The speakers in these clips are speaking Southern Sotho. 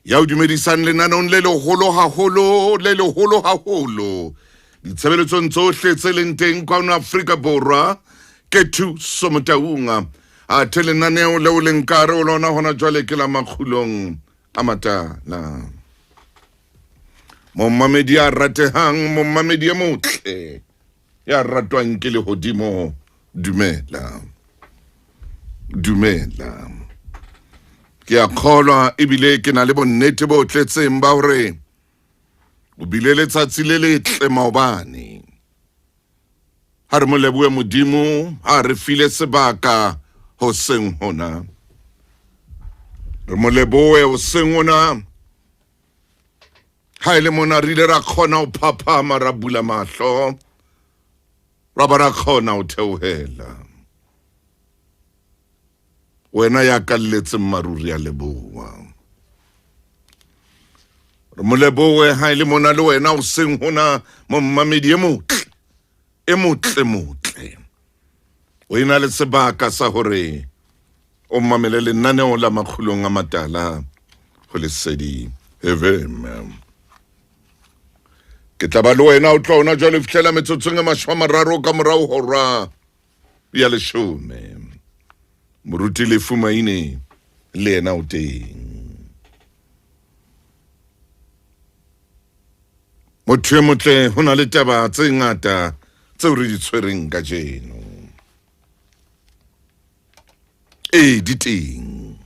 Ya o dumedisang lenaneong le leholo haholo, le leholo haholo ditshebeletsong tsohle tse leng teng kwano Afrika Borwa, ke Thuso Motaung. Athe lenaneo leo le nkare o lona hona jwale ke la Makgulong a Matala. Momamedi ya ratehang, momamedi e motle ya ratwang ke lehodimo, dumela, dumela. Ke a kgolwa ebile ke na le bonnete bo tletseng ba hore o bile letsatsi le letle maobane. Ha re mo lebohe Modimo ha re file sebaka hoseng hona. Re mo lebohe hoseng hona. Ha e le mona re ile ra kgona ho phaphama, ra bula mahlo, ra ba ra kgona ho theohela. Wena ya kalletseng maruri a leboha. Re mo lebohe ha e le mona le wena o seng hona mommamedi e motle, e motle motle. O ena le sebaka sa hore o mamele lenaneo la Makgulong a Matala ho Lesedi FM. Ke tla ba le wena o tla ona jwale fihlela metsotsong e 30 ka morao hora ya 10. Moruti Lefu Maine le yena o teng. Motho e motle, ho na le taba tse ngata tseo re di tshwereng kajeno. Ee, di teng.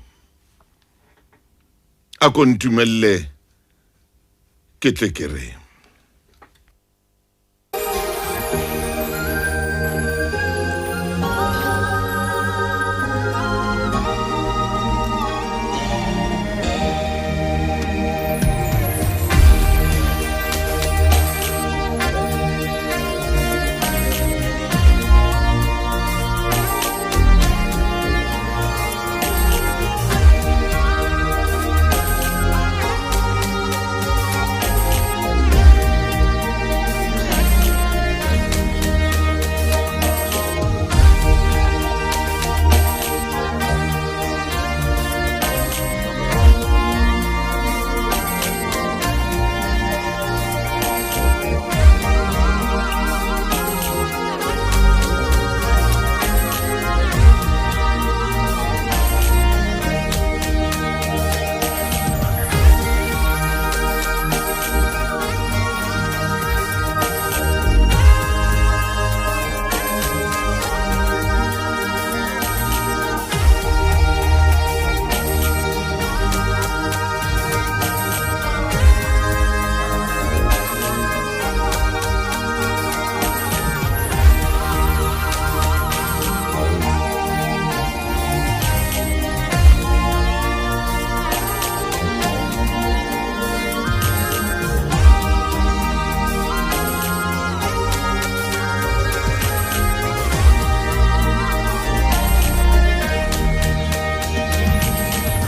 A ko ntumelle ke tle ke re.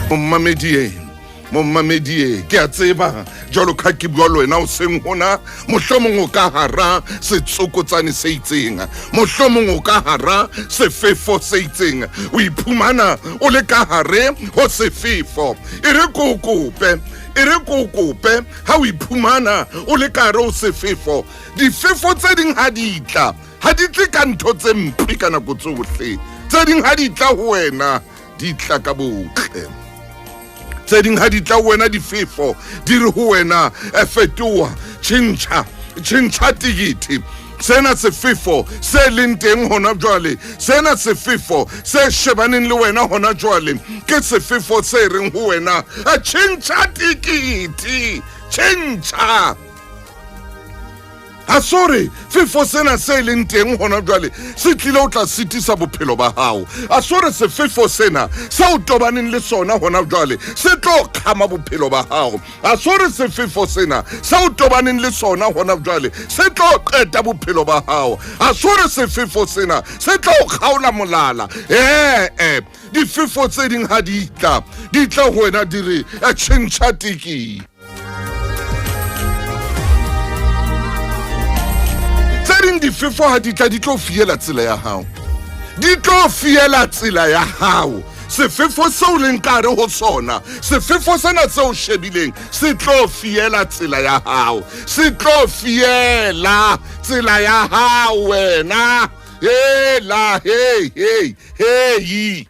Mommamedie, mommamedie, ke a tseba jwalo ka ke bua le wena o seng hona, mohlomong o ka hara setsokotsane se itseng, mohlomong o ka hara sefefo se itseng, o iphumana o le ka hare ho sefefo. E re ko o kope, e re ko o kope, ha o iphumana o le ka hare ho sefefo, difefo tse ding ha di tla, ha di tle ka ntho tse mpe ka nako tsohle, tse ding ha di tla ho wena di tla ka botle. Tse ding ha di tla ho wena difefo di re ho wena, fetoha, tjhentjha, tjhentjha tekete. Sena sefefo se leng teng hona jwale, sena sefefo se shebaneng le wena hona jwale, ke sefefo se reng ho wena, tjhentjha tekete, tjhentjha. Ha se hore fefo sena se leng teng hona jwale se tlile ho tla sitisa bophelo ba hao. A se hore sefefo sena se o tobaneng le sona hona jwale se tlo kgama bophelo ba hao. A se hore sefefo sena se o tobaneng le sona hona jwale se tlo qeta bophelo ba hao. A se hore sefefo sena se tlo kgaola molala. Ee, difefo tse ding ha di tla, di tla ho wena di re, tjhentjha tekete. Tse ding difefo ha di tla, di tlo fiela tsela ya hao, di tlo fiela tsela ya hao. Sefefo seo leng ka hare ho sona, sefefo sena seo shebileng se tlo fiela tsela ya hao, se tlo fiela tsela ya hao wena. Hela, hey, hey, hey.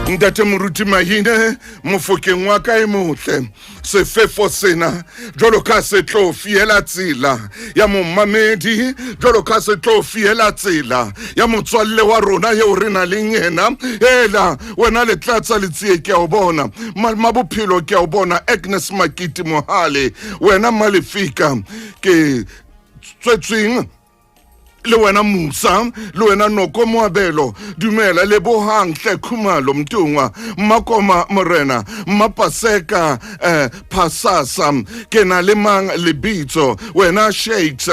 Ntate Moruti Mahine, mofokeng wa ka e motle, sefefo sena jwalo ka se tlo fiela tsela ya momamedi, jwalo ka se tlo fiela tsela ya motswalle wa rona eo re nang le yena. Ela wena Letlatsa Letsie, ke a o bona. Mabophelo, ke a o bona. Agnes Makiti Mohale, wena Malefika ke tswetsweng, le wena Musa, le wena Noko Moabelo, dumela. Lebohang hle Khumalo Mtungwa, Mmakoma Morena, Mmapaseka, Phasasa, ke na le mang lebitso, wena Shakes,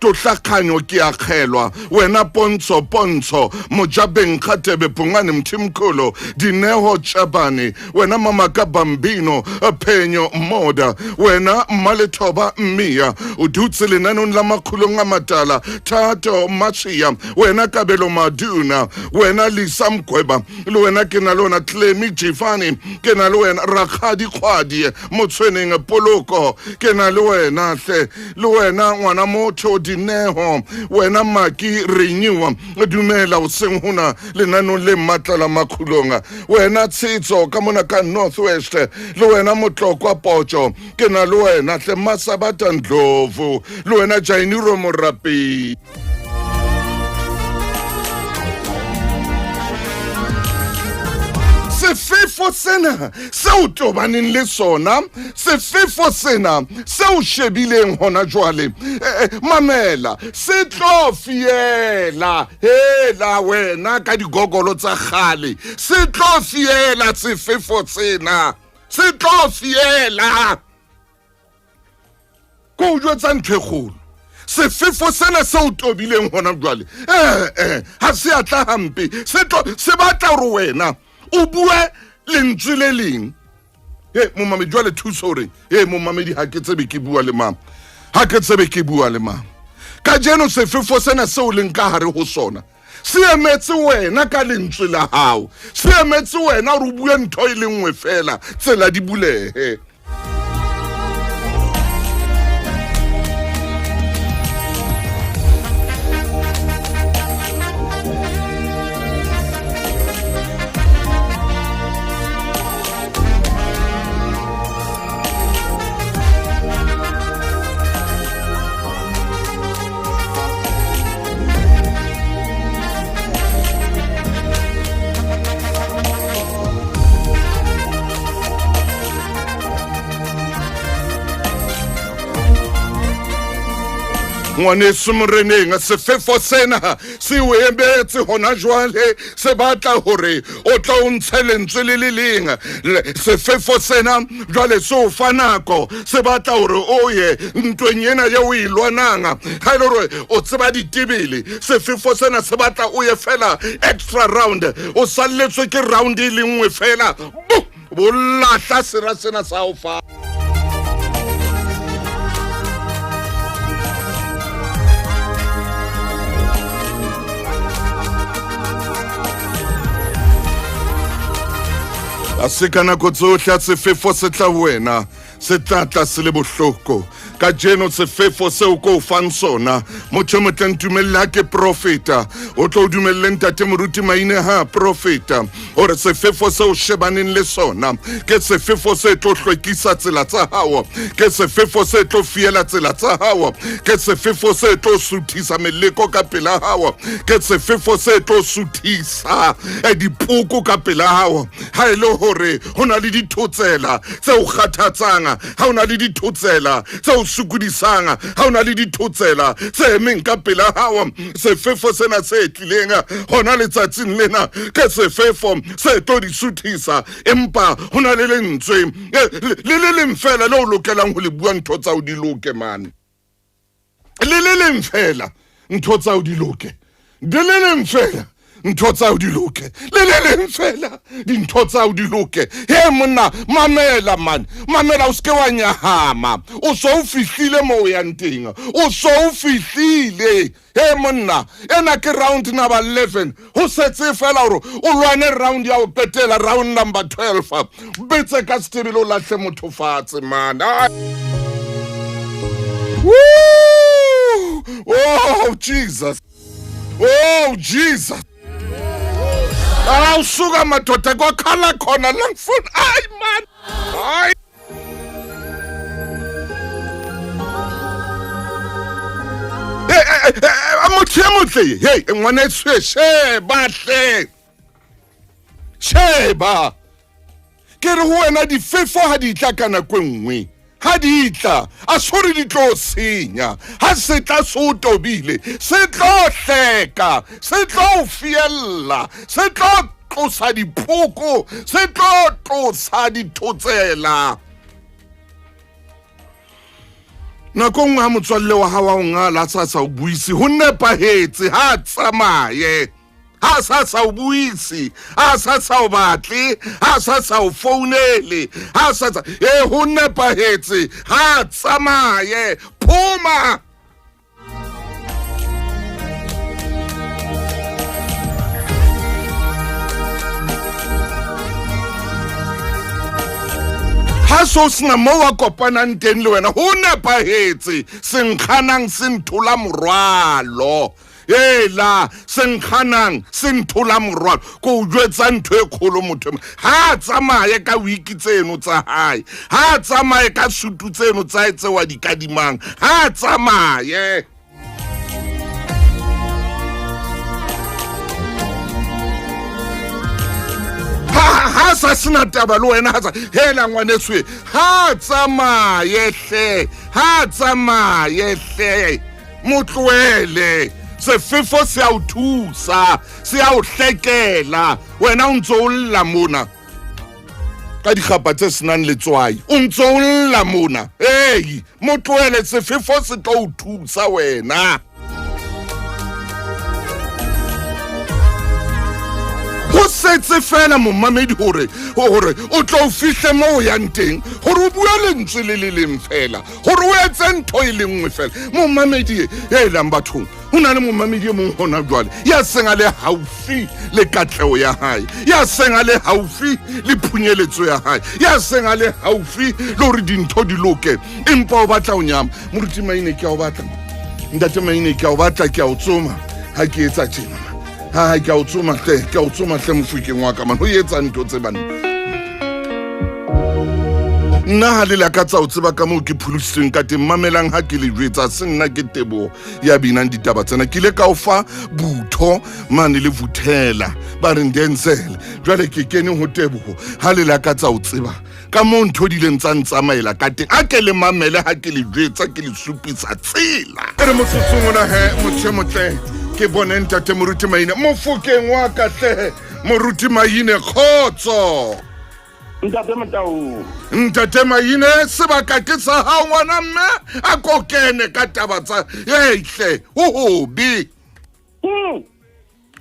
Tohlakganyo, ke a kgelwa, wena Pontsho, Pontsho Mojabeng, Kgatebe Phungane, Mthimkholo, Dineho Chabane, wena Mamaka Bambino, Phenyo Moda, wena Mmalethoba Mmia, o dutse lenanong la Makgulong a Matala, Thato Mashia, wena Kabelo Maduna, wena Lisa Mgweba, le wena ke na le wena Clemi Jifani, ke na le wena Rakgadi Kgwadi Motshweneng Poloko, ke na le wena hle, le wena ngwana motho Dineho, wena Maki Renyiwa, dumela o seng hona lenanong le matla la Makgulong, wena Tshetso ka mona ka North West, le wena Motlokwa Potso, ke na le wena hle Masabata Ndlovu, le wena Jainiro Morapi. Sefefo sena seo tobaneng le sona, sefefo sena seo shebileng hona jwale, mamela, se tlo fiela hela wena ka digogolo tsa kgale, se tlo fiela sefefo sena, se tlo fiela. Ko o jwetsa ntho e kgolo, sefefo sena se o tobileng hona jwale, ha se a tla hampe, se tlo se batla hore wena o bue lentswe le leng. E momamedi, jwale thuso hore e momamedi, ha ke tsebe ke bua le mang, ha ke tsebe ke bua le mang kajeno. Sefefo sena seo leng ka hare ho sona se emetse wena ka lentswe la hao, se emetse wena hore o bue ntho e le nngwe fela, tsela di bulehe. Ngwaneso moreneng, sefefo sena se o emetse hona jwale, se batla hore o tla o ntshe lentswe le le leng. Sefefo sena jwale se o fa nako, se batla hore o ye ntweng ena eo o e lwanang. Ha e le hore o tseba ditebele, sefefo sena se batla o ye fela extra round, o salletswe ke round e le nngwe fela, bo bo lahla sera sena sa o fa. A se ka nako tsohle a sefefo se tla ho wena, se tla tla se le bohloko. Kajeno sefefo seo ko o fang sona, motho e motle, ntumelle ha ke profeta, o tlo o dumelle ntate Moruti Maine ha profeta hore sefefo seo shebaneng le sona ke sefefo se tlo hlwekisa tsela tsa hao, ke sefefo se tlo fiela tsela tsa hao, ke sefefo se tlo suthisa meleko ka pela hao, ke sefefo se tlo suthisa dipoko ka pela hao. Ha e le hore ho na le dithotsela tse o kgathatsang, ha o na le dithotsela tse o sokodisang, ha o na le dithotsela tse emeng ka pela hao, sefefo sena se tlileng hona letsatsing lena ke sefefo se tlo di suthisa. Empa ho na le lentswe le le leng fela le o lokelang ho le bua, ntho tsa o di loke mane. Le le leng fela, ntho tsa o di loke. Le le leng fela. Ntho tsa o di loke. Le le leng fela dintho tsa o di loke. He monna, mamela man. Mamela o se ke wa nyahama. O so o fihlile mo o yang teng. O so o fihlile. He monna, ena ke round number 11. Ho setse fela hore o lwane round ya ho qetela, round number 12. Betse ka setebele o lahle motho fatshe man. Woo! Oh Jesus. Oh Jesus. Awusuka madoda kwakhala khona la ngifuna. Hayi man. Hayi. Motho e motle, hey ngwana e sheba hle. Sheba. Ke re ho wena difefo ha di tla ka nako e nngwe. Ha di tla, a se hore di tlo senya. Ha se tla se o tobile, se tlo hleka, se tlo o fiella, se tlo tlosa diphoko, se tlo tlosa dithotsela. Nako nngwe ha motswalle wa hao a o ngala a sa sa o buise, ho nepahetse, ha a tsamaye. Ha sa sa o buise, ha sa sa o batle, ha sa sa o founele, ha sa sa e ho nepahetse, ha tsamaye, phoma. Ha so sena moo a kopanang teng le wena, ho nepahetse, senkganang se nthola morwalo. Ela senkganang se nthola morwalo. Ko o jwetsa ntho e kgolo motho e ha a tsamaye ka wiki tseno tsa hae, ha a tsamaye ka sutu tseno tsa hae tseo a di kadimang, ha a tsamaye. Ha sa sena taba le wena, ha sa hela ngwaneso, ha tsamaye hle, ha tsamaye hle. Motloele, sefefo se a o thusa, se a o hlekela. Wena o ntso o lla mona ka dikgapa tse senang letswai, o ntso o lla mona. Ei, motloele, sefefo se tlo o thusa wena. Ho setse fela momamedi hore o tlo o fihle moo o yang teng, hore o bue lentswe le le leng fela, hore o etse ntho e le nngwe fela. Momamedi e lang bathong, ho na le momamedi e mong hona jwale ya seng a le haufi le katleho ya hae, ya seng a le haufi le phunyeletso ya hae, ya seng a le haufi le hore dintho di loke, empa o batla ho nyama. Moruti Maine, ke a o batla. Ntate Maine, ke a o batla, ke a o tsoma ha ke etsa tjena. Ha ke a o tsoma hle, ke a o tsoma hle mofokeng wa ka man, ho etsa ntho tse banna. Nna ha le lakatsa ho tseba ka moo ke pholositsweng ka teng, mamelang ha ke le jwetsa, se nna ke Teboho ya binang ditaba tsena. Ke ile ka o fa butho mane le vuthela, ba reng Denzel. Jwale ke kene ho Teboho, ha le lakatsa ho tseba ka moo ntho di ileng tsa ntsamaela ka teng, a ke le mamele ha ke le jwetsa, ke le supisa tsela. E re motsotsong ona he, motho e motle, ke bone ntate Moruti Maine mofokeng wa ka hle. Moruti Maine, kgotso. Ntate Motau. Ntate Maine, sebaka ke sa hao ngwana mme, a ko kene ka taba tsa eihle, ho hobe.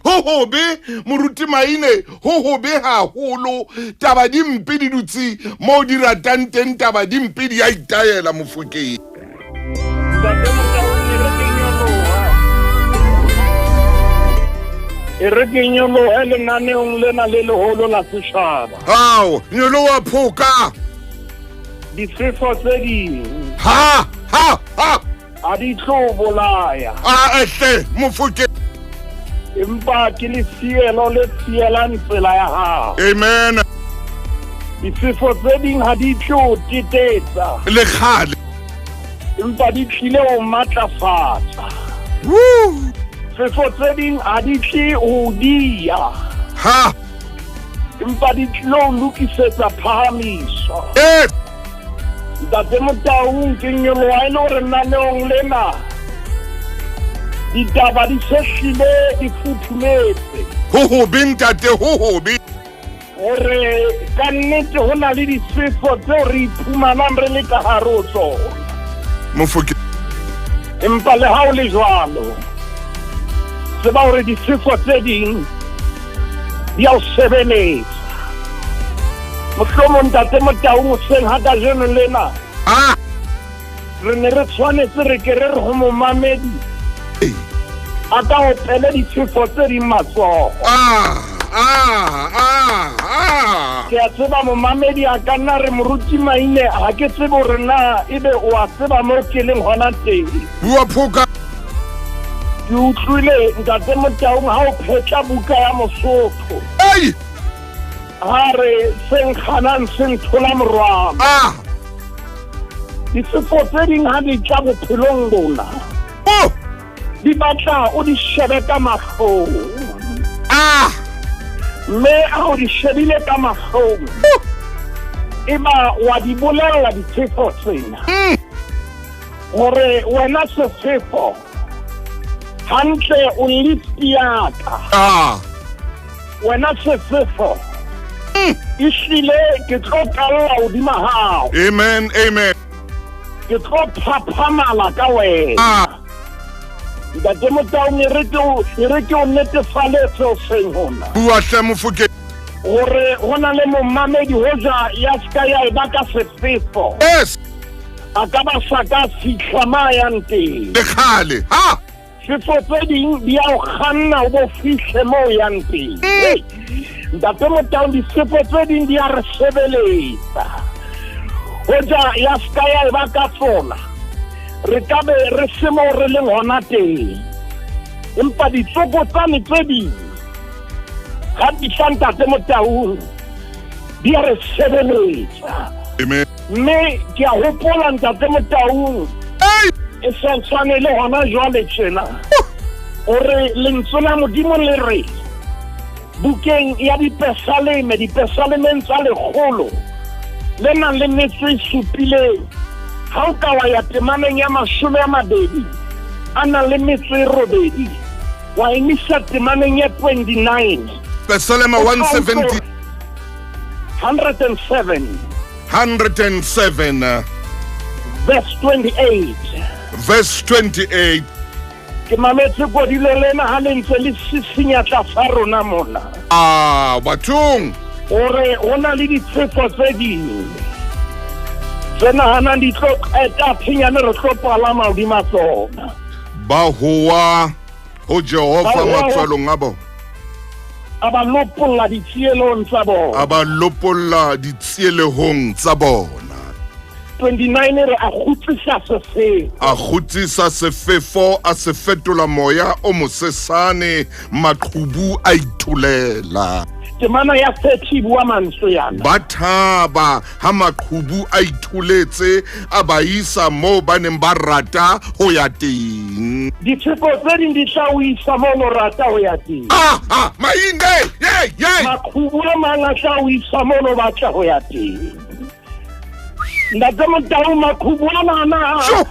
Ho hobe, Moruti Maine, ho hobe haholo. Taba di mpe di dutse moo di ratang teng, taba di mpe di a itaela mofokeng. Ntate Motau, e re ke nyoloha. E re ke nyolohe lenaneong lena le leholo la setjhaba. Hao, nyoloha phoka. Difefo tse ding. Ha, ha, ha. Ha di tlo bolaya. A ehle, mofoke. Empa ke lefielo le fielang tsela ya hao. Amen. Difefo tse ding ha di tlo tetetsa. Le kgale. Empa di tlile ho matlafatsa. Woo! Fefo tse ding ha di tle ho dia. Ha! Empa di tlile ho lokisetsa phahamiso. Eh! Ntate Motaung, ke nyoloha e le hore naneong lena ditaba di se hlile di futhumetse. Ho hobe ntate, ho hobe. Hore ka nnete ho na le disefo tseo re iphumanang re le ka hare ho tsona. Mofoke. Empa le ha o le jwalo, tseba hore disefo tse ding Di a o sebeletsa. Mohlomong Ntate Motaung hoseng ha kajeno lena. Ah. Re ne re tshwanetse re ke re re ho momamedi. A ka opele difefo tse ding matsoho. Ah, ah, ah, ah. Ke a tseba momamedi a ka nna re moruti Maine ha ke tsebe hore na ebe o a tseba mo ke leng hona teng. Bua phoka. Ke utlwile Ntate Motaung ha o phetla buka ya Mosotho. Ei! Ha re se nkganang se nthola morwalo. Ah! Difefo tse ding ha di tla bophelong bona. Oh! Di batla o di shebe ka mahlong. Ah! Mme ha o di shebile ka mahlong. Oh! Eba wa di bolella difefo tsena. Hore wena sefefo hantle o lift ya ka. Ah. Wena sefefo. Ehlile ke tlo kalla hodima hao. Amen, amen. Ke tlo phaphamala ka wena. Ah. Ntate Motaung e re ke o e re ke o netefaletse hoseng hona. Bua hle Mofokeng. Hore ho na le momamedi hoja ya ska ya e ba ka sefefo. Yes. A ka ba sa ka fihla ma yang teng. Le kgale, ha! Sefo tse ding di a o kganna o bo fihle mo o yang teng. Hey, Ntate Motaung, disefo tse ding di a re sebeletsa. Hoja ya ska ya e ba ka tsona, re ka be re se mo re leng hona teng. Empa ditsokotsane tse ding ga di tla Ntate Motaung, di a re sebeletsa. Amen. Mme ke a hopola Ntate Motaung, e sa tshwane le hona jwale tjena, hore lentswe la Modimo le re bukeng ya Dipesaleme, Dipesalemeng tsa lekgolo le nang le metso e supileng, ha o ka wa ya temaneng ya 20 a nang le metso e robedi, wa emisa temaneng ya 29. Pesalema 170. 107. 107. Verse 28. Verse 28. Ke mametse kodilo lena ha le ntse le sisinya tlasa rona mona. Ah, bathong. Hore ho na le ditshefo tse ding tse nahanang di tlo qeta phenyane re tlo palama hodima tsona. Ba hoa ho Jehova matswalong a bona. A ba lopolla ditsielong tsa bona. A ba lopolla ditsielehong tsa bona. 29 re a kgutsisa sefefo. A kgutsisa sefefo, a se fetola moya o mosesane, maqhubu a itolela. Temana ya 30 bua mantswe yana. Ba thaba ha maqhubu a itholetse, a ba isa moo ba neng ba rata ho ya teng. Ditshepo tse ding di tla o isa moo o rata ho ya teng. Ah, ah, Mainde, ye, ye. Maqhubu a mang a tla o isa moo o batla ho ya teng. Ntate Motaung, maqhubu ana ana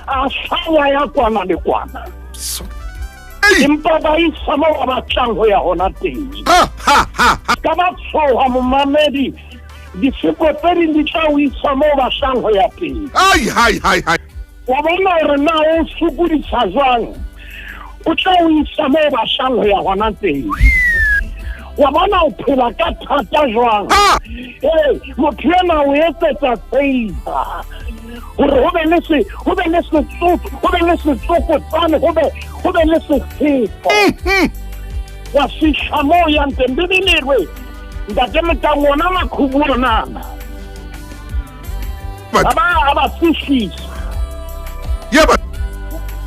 a hlawa ya kwana le kwana. Empa ba isa moo ba batlang ho ya hona teng. Ha, ha, ha, ha. Ka ba tshoha momamedi, ditshepo tse ding di tla o isa moo ba batlang ho ya teng. Ai, hai, hai, hai. Wa bona hore na o sokodisa jwang, o tla o isa moo ba batlang ho ya hona teng. Wa bona o phela ka thata jwang. Ee, motho ena o etsetsa favor hore ho be le se, ho be le setsotso, ho be le setsokotsane, ho be, ho be le sefefo. Wa fihla moo yang teng. Bibele e re, Ntate Motaung, ona maqhubu onana. But A ba, a ba fihlisa. Yeah, but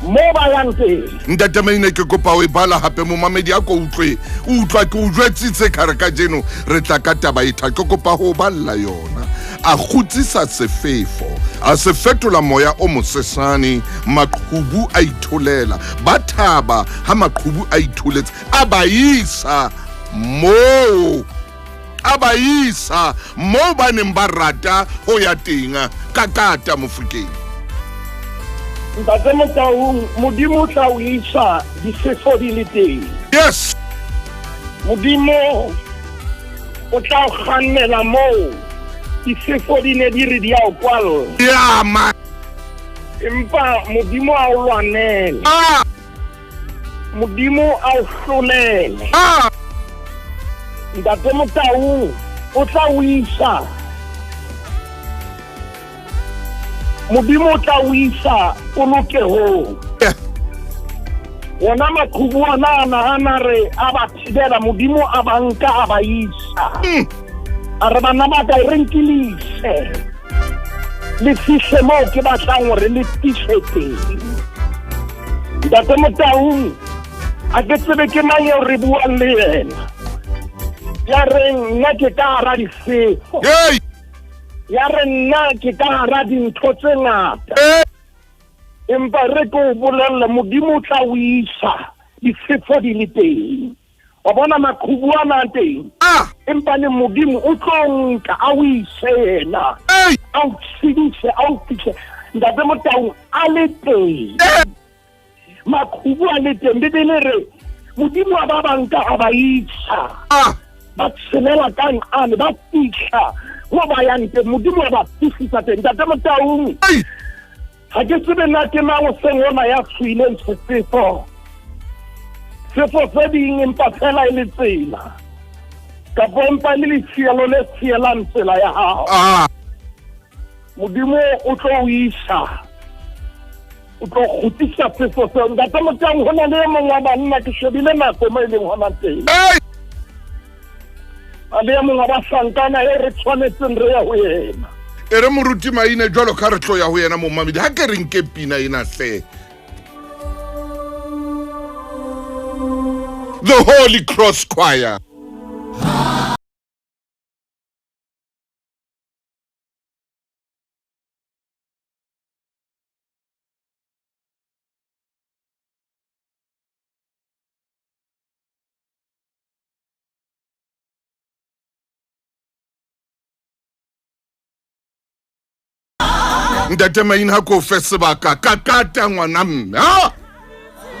Mo ba yang teng. Ntate Maine, ke kopa o e bala hape momamedi a ko utlwe. O utlwa ke o jwetsitse ka re kajeno re tla ka taba e thata. Ke kopa ho balla yona. A kgutsisa sefefo, a se fetola moya o mosesane, maqhubu a itholela. Ba thaba ha maqhubu a itholetse, a ba isa moo, a ba isa moo ba neng ba rata ho ya teng ka kata Mofokeng. Ntate Motaung, Modimo o tla o isa disefo di le teng. Yes. Modimo o tla o kgannela moo disefo di ne di re di a o kwalla. Ya, ma. Empa Modimo a o lwanele. Ah. Modimo a o hlolele. Ah. Ntate Motaung o tla o isa Modimo o tla o isa polokehong. Wona maqhubu ana a nahana re a ba thibela, Modimo a ba nka a ba isa. A re bana ba ka e re nkilise le fihle moo ke batlang hore le fihle teng. Ntate Motaung, a ke tsebe ke mang eo re buang le yena ya reng nna ke ka hara difefo, ya re nna ke ka hara dintho tse ngata, empa re ke o bolelle Modimo o tla o isa difefo di le teng. Wa bona maqhubu ana a teng, empa le Modimo o tlo nka a o ise yena, a o tshedise, a o fihle. Ntate Motaung a le teng, maqhubu a le teng. Bibele re Modimo a ba banka a ba isa, ba tshelela ka nqane, ba fihla mo ba yang teng, Modimo a ba fihlisa teng. Ntate Motaung, ga ke tsebe na ke mang o seng ona ya tshoileng sefefo sefo se ding, empa fela e le tsela kapo empa e le lefielo le fielang tsela ya gago. Modimo o tlo o isa, o tlo kgutlisa sefo seo. Ntate Motaung, go na le e mongwe wa banna, ke shebile nako mo e leng gona teng, a le e mongwe wa bahlankana e re tshwanetseng re ya ho yena. E re moruti Maine, jwalo ka re tlo ya ho yena momamedi, ha ke re nke pina ena hle, The Holy Cross Choir. Ntate Maine, ha ko fe sebaka ka kata ngwana mme ha.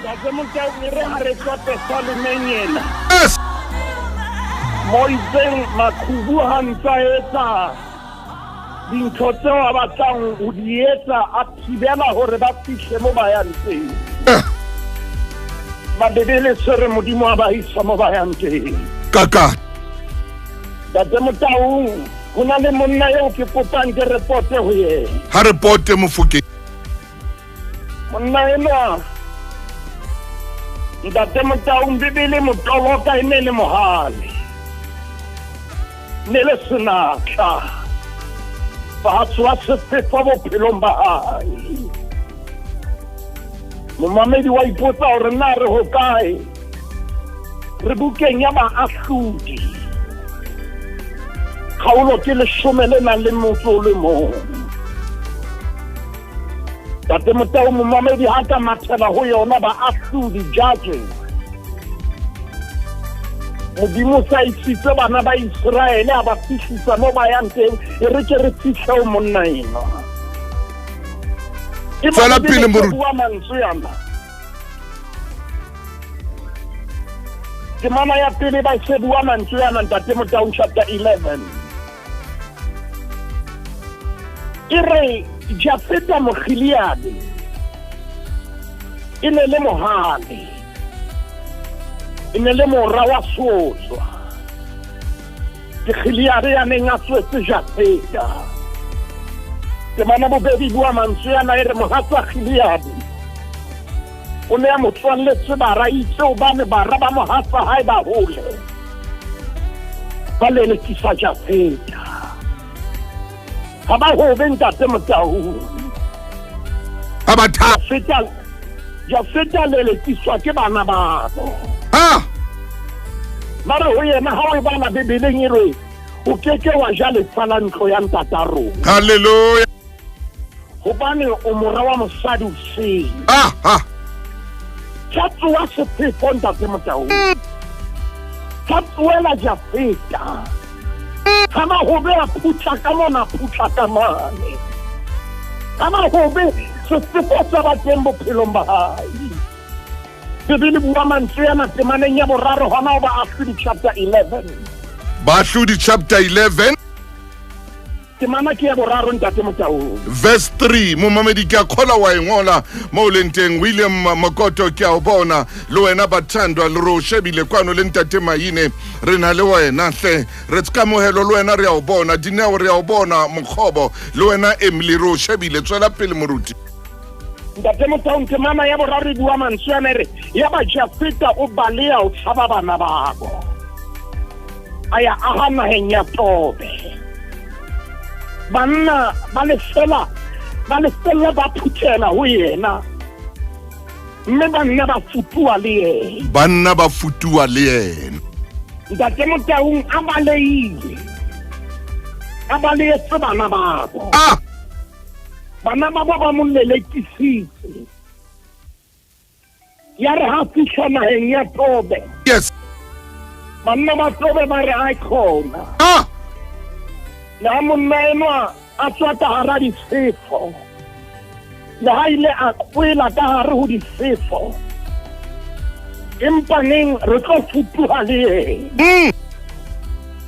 Ntate Motau, e re ha re tswa pesalemeng ena, Yes. mo itseng maqhubu ha ntsa etsa dintho tseo a batlang ho di etsa, a thibela hore ba fihle mo ba yang teng. Mabebele se re Modimo a ba isa mo ba yang teng. Kaka. Ntate Motaung, ho na le monna eo ke kopang ke repote ho yena. Ha re pote Mofokeng. Monna enwa, Ntate Motaung, Bibele motoloka e ne le mohale, ne le senatla, fatshe wa sefefo bophelong ba hae. Momamedi wa ipotsa hore na re hokae. Re bukeng ya Baahlodi, kgaolo ke 11 le nang le motso o le mong. Tate Motao, momamedi ha ka mathela ho yona Baahlodi, Judges, Modimo sa isitse bana ba Israele a ba fihlisa mo ba yang teng. E re ke re fihle ho monna enwa. Tswela pele, moruti. Bua mantswe ana. Temana ya pele ba se bua mantswe ana, Ntate Motaung, chapter 11. E re Jafeta Mogiliade e ne le mohale, e ne le mora wa sotswa. Ke Gileade ya neng a tswetse Jafeta. Temana bobedi bua mantswe ana, e re mohatsa Gileade o ne a mo tswalletse bara, itse hobane bara ba mohatsa hae ba hole ba lelekisa Jafeta. Ha ba hobe, Ntate Motaung. Ha ba tha. Jafeta lelekiswa ke bana babo. Ha. Ba re ho yena, ha o e bala Bibeleng e re o ke ke wa ja lefa la ntlo ya ntata rona. Hallelujah. Hobane o mora wa mosadi o sele. Ah ha. Tsa tsoa sefefo, Ntate Motaung. Tsa tsoela Jafeta. Ha mahobe a phutla ka mona, phutla ka mane. Ha mahobe sefefo sa ba teng bophelong ba hae. Bibele bua mantswe ana temaneng ya boraro hona ho Baahlodi chapter 11. Baahlodi chapter 11. Temana ke ya boraro, Ntate Motaung. Verse 3, momamedi ke a kgola wa e ngola mo o leng teng. William Mokoto, ke a o bona le wena, Bathandwa le re o shebile kwano le Ntate Maine, re na le wena hle, re tsekamohelo le wena re a o bona, Dineo re a o bona, Mokgobo le wena Emily re o shebile. Tswela pele, moruti. Ntate Motaung, temana ya boraro e bua mantswe ana, e re ya ba Jafeta o baleha o tshaba bana babo, a ya aha naheng ya Tobe. Banna ba lefela ba lefella ba phuthela ho yena, mme banna ba futuwa le yena. Banna ba futuwa le yena. Ntate Motaung, a balehile, a balehetse bana babo. Bana babo ba mo lelekisitse. Ya re ha fihla naheng ya Tobe, banna ba Tobe ba re a khona. Le ha monna enwa a tswa ka hara difefo, le ha ile a kwela ka hare ho difefo, empa neng re tlo futuha le yena.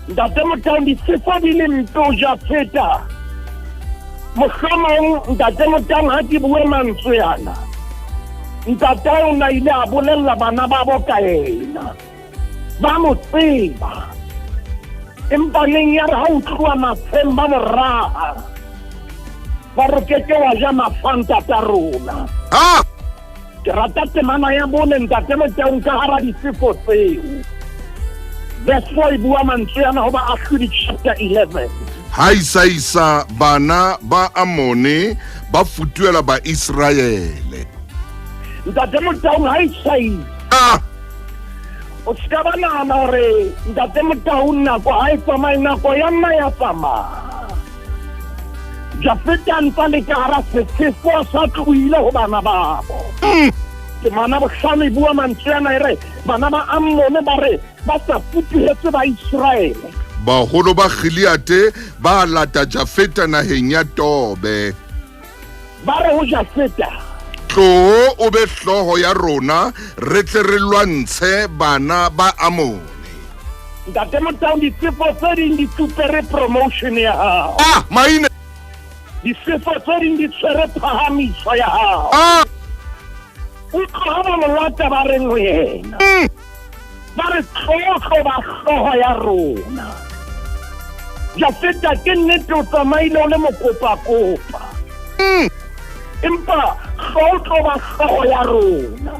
Ntate Motaung, difefo di le mpe o Jafeta. Mohlomong, Ntate Motaung, ha ke bue mantswe ana, ntate o na ile a bolella bana babo ka yena, ba mo tseba, empa neng ya re ha o tloha matsheng ba mo raha, ba re keke wa ja mafa ntata rona. Ke rata temana ya bone, Ntate Motaung, ka hara difefo tseo. Verse 4 e bua mantswe ana ho Baahlodi chapter 11. Ha isa bana ba Amone ba futuela Baiseraele. Ntate Motaung, ha isa o se ka ba nahana hore, Ntate Motaung, nako ha e tsamaye, nako ya nna ya tsamaya. Jafeta ntsa le ka hara sefefo sa tlohile ho bana babo. Temana bohlano e bua mantswe ana, e re bana ba Ammone ba re ba sa futuhetse ba Iseraele. Baholo ba Gileade ba lata Jafeta naheng ya Tobe. Ba re ho Jafeta, tloo o be hlooho ya rona, re tle re lwantshe bana ba Amone. Ntate Motaung, difefo tse ding di tupere promotion ya hao. Maine. Difefo tse ding di tshwere phahamiso ya hao. Utlwa ha ba molata ba reng ho yena. Ba re tlotlo ba hlooho ya rona. Jafeta, ke nnete o tsamaile o le mokopakopa, empa tlotlo ba hlooho ya rona.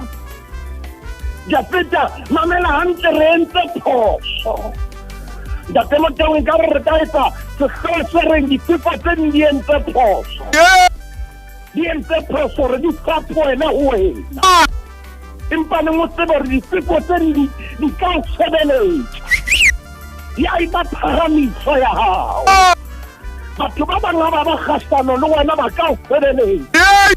Jafeta, mamela hantle, re entse phoso. Ntate Motaung, ekare re ka etsa sehlooho se reng difefo tse ding di entse phoso. Di entse phoso hore di fapohele ho wena. Empa neng o tsebe hore difefo tse ding di ka o sebeletsa. Ya eba phahamiso ya hao. Batho ba bang ha ba ba kgahlano le wena ba ka o sebeletsa.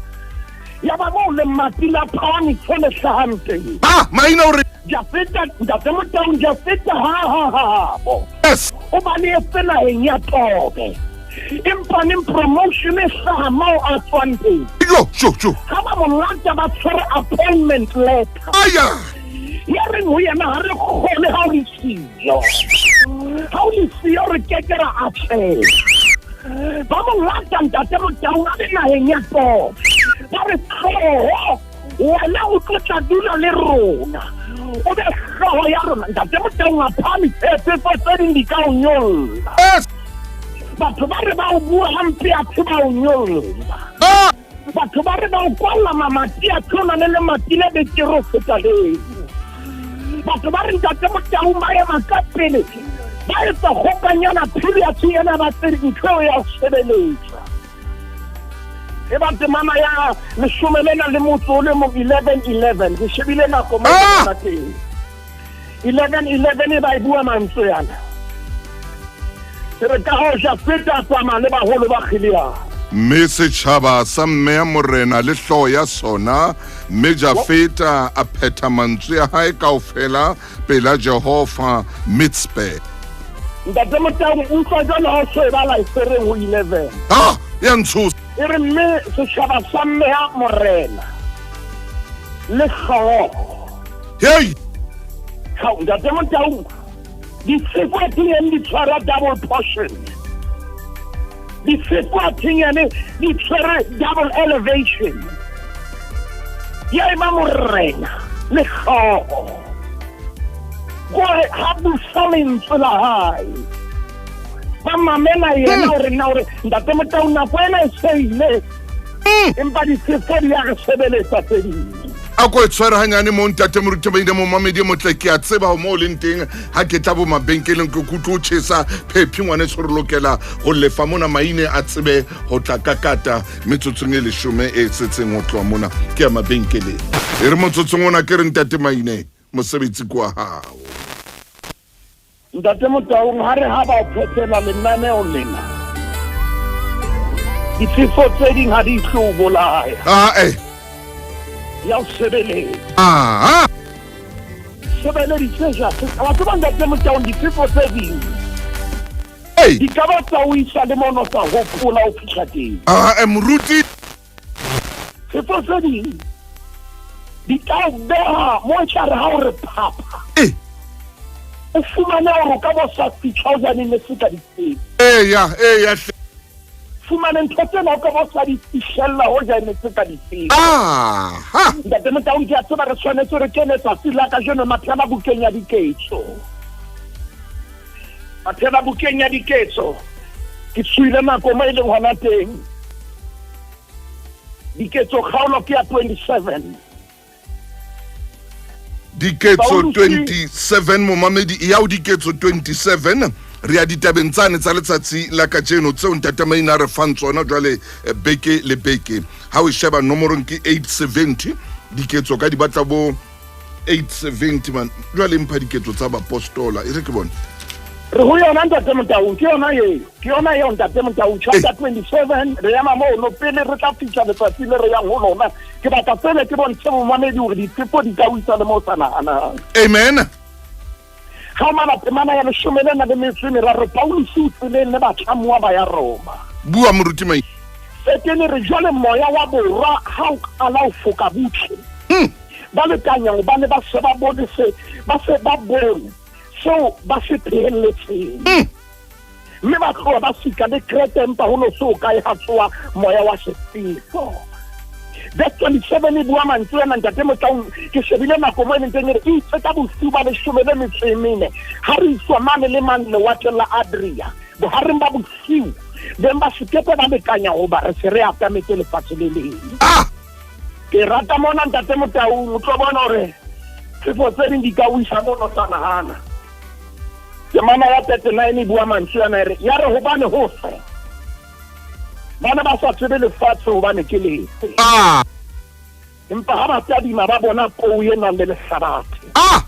Ya ba moo lemati la phahamiso le hlahang teng. Maina o re Jafeta, Ntate Motaung, Jafeta ha ha habo. O balehetse naheng ya Tobe. Empa neng promotion e hlaha moo a tswang teng. Yo, jo, jo. Ha ba mo lata ba tshwere appointment letter. Aya. Ya reng ho yena ha re kgone ha o le siyo. Ha o le siyo re keke ra atleha. Ba mo lata, Ntate Motaung, a le naheng ya Tobe. Ba re tloho, wena o tlo tla dula le rona, o be hlooho ya rona. Ntate Motaung, a phahamise fefo tse ding di ka o nyolla. Batho ba re ba o bua hampe, athe ba o nyolla. Batho ba re ba o kwalla mamati, athe o na le lemati le betere ho feta leo. Batho ba re, Ntate Motaung, ba ema ka pele ba etsa kgokanyana period ena, ba tsebe ntho eo ya ho sebeletsa. E ba temana ya leshome lena le motso o le mong, 11:11. Ke shebile nako mo teng. 11:11 e ba e bua mantswe ana. E re ka hoo Jafeta a tsamaya le baholo ba Gileade. Mme setjhaba sa mmeya morena le hlooho ya sona, mme Jafeta a phetha mantswe a hae kaofela pela Jehova Mitspe. Ntate Motaung, utlwa jwale ha o so e bala e sereng ho 11. Ya ntshosa. E re mme setjhaba sa mmeha morena le hlooho. Hey! Hao, Ntate Motaung, difefo tse neng di tshwara double portion. Difefo a thinyane di tshwere double elevation. Ya eba morena le hlooho. Kore ha busa lentswe la hae. Ba mamela yena hore na hore ntate Motau nako ena e se ile. Empa difefo di a re sebeletsa tse ding. A ko e tshware hanyane mo ntate moruti maine momamedi e motle ke a tseba mo o leng teng ha ke tla bo mabenkeleng ke kutlwe o tjhesa phephi ngwaneso re lokela ho lefa mona maine a tsebe ho tla kakata metsotsong e leshome e setseng ho tloha mona ke ya mabenkeleng e re motsotsong ona ke re ntate maine mosebetsi ke wa hao. Ntate Motaung ha re ha ba o phethela lenaneo lena difefo tse ding ha di tlo o bolaya. Ah, eh. Ya o sebeletsa. Ah, ah. Sebeleditse ja wa tseba ntate Motaung difefo tse ding Hey. di ka ba tsa o isa le mono sa hopola o fihla teng. Ah, eh, moruti. Sefo tse ding di ka o beha mo e tla re ha o re phapha. Eh. O fumane hore o ka bo sa fitlha o janeng le se ka ditsebe. Eya, eya hle. Fumane ntho tsena o ka bo sa di fihlella ho jane se ka ditsebe. Aha. Ntate Motaung ke a tseba re tshwanetse re kene tsatsi la kajeno mathela bukeng ya diketso. Mathela bukeng ya diketso. Ke tswile nako mo e leng hona teng. Diketso kgaolo ke ya 27. Diketso 27 momamedi ya o diketso 27 re ya ditabeng tsane tsa letsatsi la kajeno tseo ntate Maina a re fang tsona jwale eh, beke le beke ha o e sheba nomorong ke 870 diketso ka di batla bo 870 man jwale mpha diketso tsa bapostola e re ke bone re ho yona ntate Motaung ke yona eo ke yona eo ntate Motaung chapter 27 re ema mono pele re tla fihla letsatsi le re yang ho lona ke batla fele ke bontshe momamedi hore difefo di ka o isa le mo o sa nahanang amen ga o mala temana ya leshome le na le metso e meraro Paulus o tseleng le batlamuwa ba ya Roma bua moruti mai fetele re jwale moya wa borwa ha o qala o foka butle ba lekanya hobane ba se ba bone se ba se ba bone seo ba se phehelletseng mme ba tloha ba sika le Krete empa ho no se o kae ha tsoa moya wa sefefo verse 27 e bua mantswe ana ntate Motlaung ke shebile nako mo e leng teng e re e itse ka bosiu ba leshome le metso e mene ha re iswa mane le mane lewatleng la Adria bohareng ba bosiu beng ba sekepe ba lekanya hoba re se re atametse lefatshe le leng. Ah! Ke rata mona ntate Motaung o tlo bona hore sefo tse ding di ka o isa mono sa nahana. Temana ya 39 e bua mantswe ana e re ya re hobane ho se bana ba sa tsebe lefatshe hobane ke lefe. Ah! Empa ha ba tadima ba bona kou e nang le lehlabathe. Ah!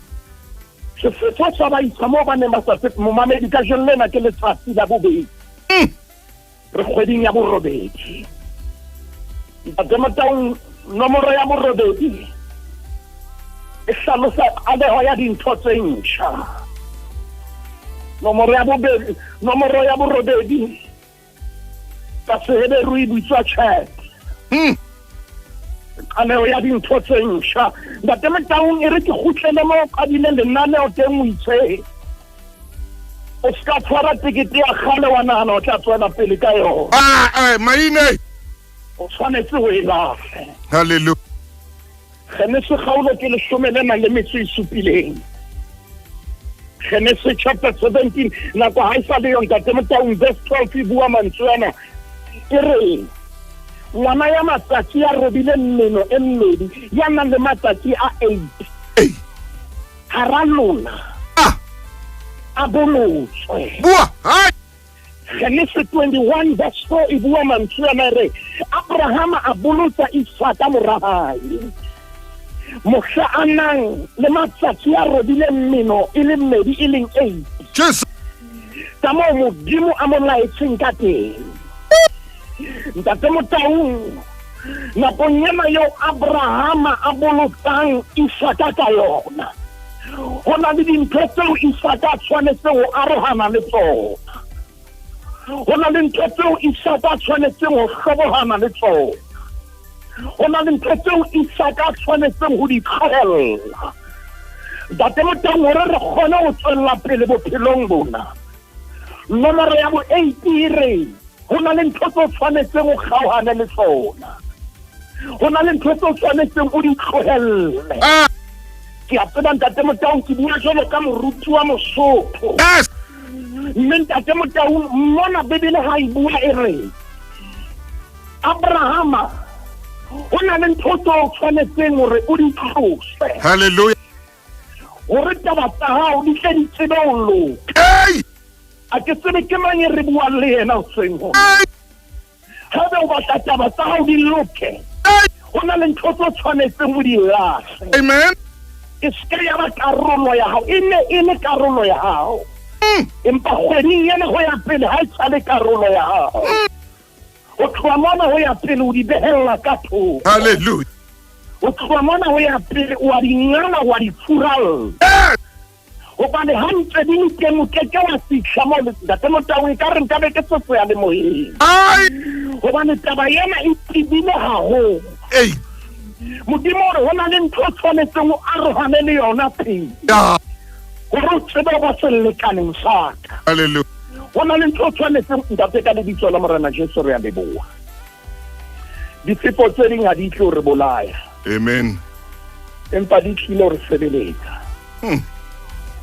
Sefefo sa ba isa moo ba neng ba sa tsebe momamedi kajeno lena ke letsatsi la bobedi. Re kgweding ya borobedi. Ntate Motaung, nomoro ya borobedi e hlalosa qaleho ya dintho tse ntjha. Nomoro ya bobedi, nomoro ya borobedi ka Seheberu e bitswa chat. Qaleho ya dintho tse ntjha. Ntate Motaung, e re ke kgutlele mo o qadileng lenaneo teng o itse o se ka tshwara tekete ya kgale wa nahana o tla tswela pele ka yona. Ah, eh, maine. O tshwanetse ho e lahle. Hallelujah. Genese kgaolo ke leshome le nang le metso e supileng. Genese chapter 17 nako ha e sa le yo ntate Motaung verse 12 e bua mantswe ana e re ngwana ya matsatsi a robile meno e mmedi ya nang le matsatsi a 8 Ei. hara lona Ah. a bolotswe. Bua. Hai. Genesis 21 verse 4 e bua mantswe ana e re Abrahama a bolotsa Isaka mora hae mohla a nang le matsatsi a robileng meno e le mmedi e leng 8 Jesu. ka moo Modimo a mo laetseng ka teng. Ntate Motaung, nakong ena eo Abrahama a bolotsang Isaka ka yona, ho na le dintho tseo Isaka a tshwanetseng ho arohana le tsona. Ho na le ntho tseo Isaka a tshwanetseng ho hlobohana le tsona. Ho na le ntho tseo Isaka a tshwanetseng ho di tlohella. Ntate Motaung, hore re kgone ho tswella pele bophelong bona. Nomoro ya bo 8 e re Ho na le ntho tse o tshwanetseng o kgaohane le tsona. Ho na le ntho tse o tshwanetseng o di tlohelle. Ah. Ke a tseba Ntate Motaung ke bua jwalo ka moruti wa Mosotho. Yes. Mme Ntate Motaung mona Bibele ha e bua e re Abrahama ho na le ntho tse o tshwanetseng hore o di tlose. Hallelujah. Hore taba tsa hao di tle di tsebe ho loka. Hey. A ke tsebe ke mang e re buang le yena hoseng hona. Hey. Haebe o batla taba tsa hao di loke, Hey. ho na le ntho tse o tshwanetseng o di lahle. Amen. E se ya ba karolo ya hao, e ne e le karolo ya hao. Empa kgweding ena ho ya pele ha e sa le karolo ya hao. O tloha mona ho ya pele o di behella ka thoko. Hallelujah. O tloha mona ho ya pele o a di ngala wa di furalla. Yes. Hobane ha ntse di le teng o keke wa fihla moo le Ntate Motau e ka re nka be ke se le moyeng. Ai. Hobane taba ena e tebile haholo. Ei. Modimo o re ho na le ntho o tshwanetseng o arohane le yona pele. Ya. Hore o tsebe ho ba selekaneng sa ka. Hallelujah. Ho na le ntho o tshwanetseng ntate ka lebitso la Morena Jesu re a leboha. Difefo tse ding ha di tle ho re bolaya. Amen. Empa di tlile ho re sebeletsa.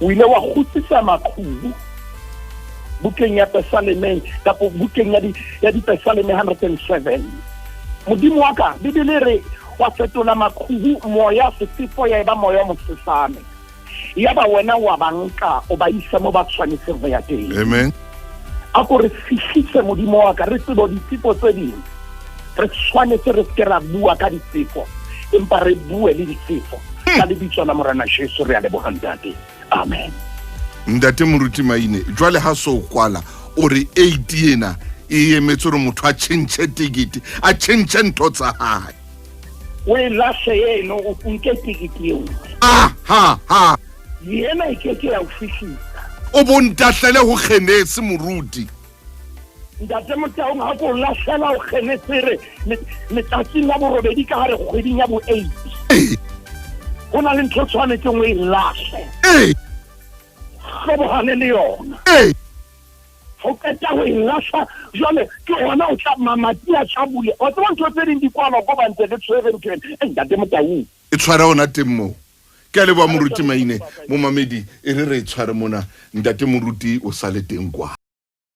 O ile wa kgutsisa maqhubu bukeng ya Pesalemeng kapa bukeng ya di ya Dipesaleme 107. Modimo wa ka, Bibele e re wa fetola maqhubu moya sefefo ya eba moya o mosesane. Yaba wena wa ba nka o ba isa mo ba tshwanetseng ho ya teng. Amen. A ko re fihlise Modimo wa ka re tsebo difefo tse ding. Re tshwanetse re seke ra bua ka difefo empa re bue le difefo. Ka lebitso la Morena Jesu re a leboha Ntate. Amen. Ntate Moruti Maine, jwale ha so kwala o re 8 ena e emetse hore motho a tjhentjhe tekete, a tjhentjhe ntho tsa hae. O e lahle eno o nke tekete e nngwe. Ah, ha, ha. Yena e ke ke ya o fihlisa. O bo ntahlele ho kgenese moruti. Ntate Motaung ha ko lahlela ho kgenese re letsatsing la borobedi ka hare kgweding ya bo 8. Ho na le ntho tshwanetseng o e lahle. Hlobohane le yona. Ho qeta ho e lahla jwale ke hona o tla mamati a tla bule. Wa tseba ntho tse ding di kwalwa ko ba ntse re tshwere ntho ena. Ntate Motaung. E tshwara hona teng moo. Ke a leboha Moruti Maine, momamedi e re re e tshware mona. Ntate Moruti o sale teng kwa.